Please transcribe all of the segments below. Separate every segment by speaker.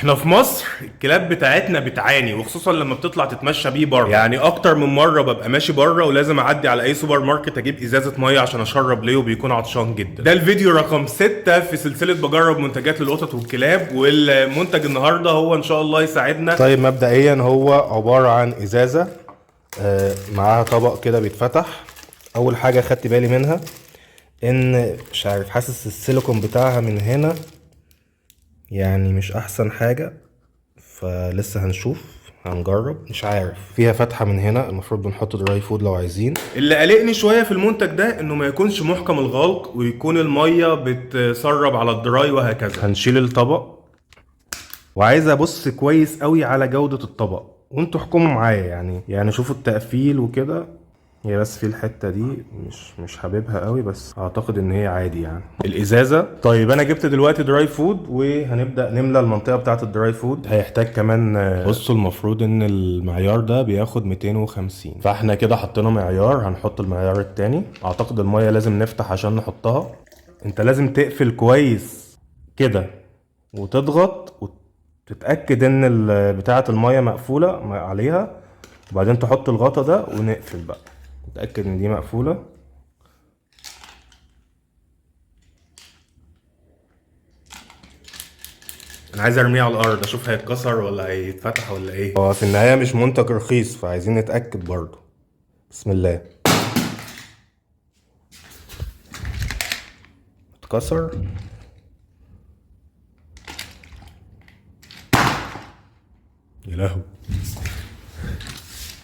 Speaker 1: احنا في مصر الكلاب بتاعتنا بتعاني، وخصوصا لما بتطلع تتمشى بيه بره. يعني اكتر من مرة ببقى ماشي بره ولازم اعدي على اي سوبر ماركت اجيب ازازة مية عشان اشرب ليه، وبيكون عطشان جدا. ده الفيديو رقم 6 في سلسلة بجرب منتجات للقطط والكلاب، والمنتج النهارده هو ان شاء الله يساعدنا. طيب مبدئيا هو عبارة عن ازازة معاها طبق كده بيتفتح. اول حاجة خدت بالي منها ان مش عارف، حاسس السيليكون بتاعها من هنا يعني مش احسن حاجة، فلسه هنشوف هنجرب، مش عارف. فيها فتحة من هنا المفروض بنحط dry food لو عايزين. اللي قلقني شوية في المنتج ده انه ما يكونش محكم الغلق ويكون المية بتسرب على ال dry وهكذا. هنشيل الطبق، وعايز ابص كويس قوي على جودة الطبق وانتوا احكموا معايا. يعني شوفوا التقفيل وكده، هي بس في الحتة دي مش حاببها قوي، بس اعتقد ان هي عادي يعني. الازازة. طيب انا جبت دلوقتي dry food وهنبدأ نملى المنطقة بتاعة ال dry food. هيحتاج كمان، بصوا المفروض ان المعيار ده بياخد 250، فاحنا كده حطينا معيار، هنحط المعيار التاني. اعتقد المية لازم نفتح عشان نحطها. انت لازم تقفل كويس كده وتضغط وتتأكد ان بتاعة المية مقفولة عليها، وبعدين تحط الغطا ده ونقفل بقى. نتأكد ان دي مقفولة. انا عايز ارميه على الارض اشوف هيتكسر ولا هيتفتح ولا ايه. هو في النهاية مش منتج رخيص، فعايزين نتأكد برضو. بسم الله. اتكسر. يا لهوي،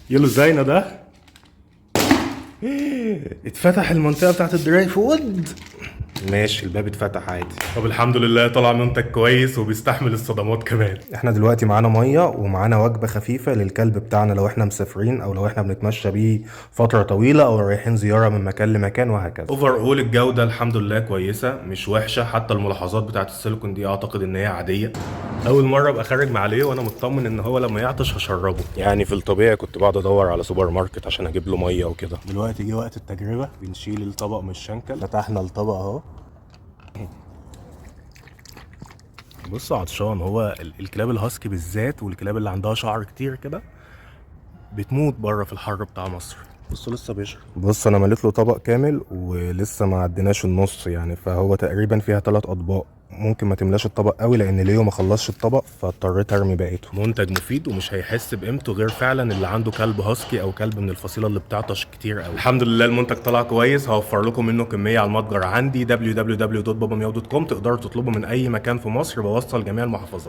Speaker 1: يلا زينا ده اتفتح المنطقة بتاعت ال dry food. ماشي، الباب اتفتح عادي. طب الحمد لله طلع منتج كويس وبيستحمل الصدمات كمان. احنا دلوقتي معانا مية ومعانا وجبة خفيفة للكلب بتاعنا لو احنا مسافرين او لو احنا بنتمشى بيه فترة طويلة او رايحين زيارة من مكان لمكان وهكذا. overall الجودة الحمد لله كويسة، مش وحشة. حتى الملاحظات بتاعت السيليكون دي اعتقد ان هي عادية. اول مرة ابقى خارج مع ليه وانا مطمن ان هو لما يعطش هشربه. يعني في الطبيعي كنت بقعد ادور على سوبر ماركت عشان اجيب له مية وكده. دلوقتي جه وقت التجربة، بنشيل الطبق من الشنكل. فتحنا الطبق اهو. بصوا عطشان هو. الكلاب الهاسكي بالذات والكلاب اللي عندها شعر كتير كده بتموت بره في الحر بتاع مصر. بصوا لسه بيشرب. بص انا مليت له طبق كامل ولسه ما عديناش النص يعني، فهو تقريبا فيها 3 اطباق. ممكن ما تملاش الطبق قوي لان ليو ما خلصش الطبق، فاضطريت ارمي بقيته. منتج مفيد ومش هيحس بقيمته غير فعلا اللي عنده كلب هاسكي او كلب من الفصيله اللي بتعطش كتير قوي. الحمد لله المنتج طلع كويس. هوفر لكم منه كمية على المتجر عندي www.babamiao.com. تقدروا تطلبوا من اي مكان في مصر، بوصل جميع المحافظات.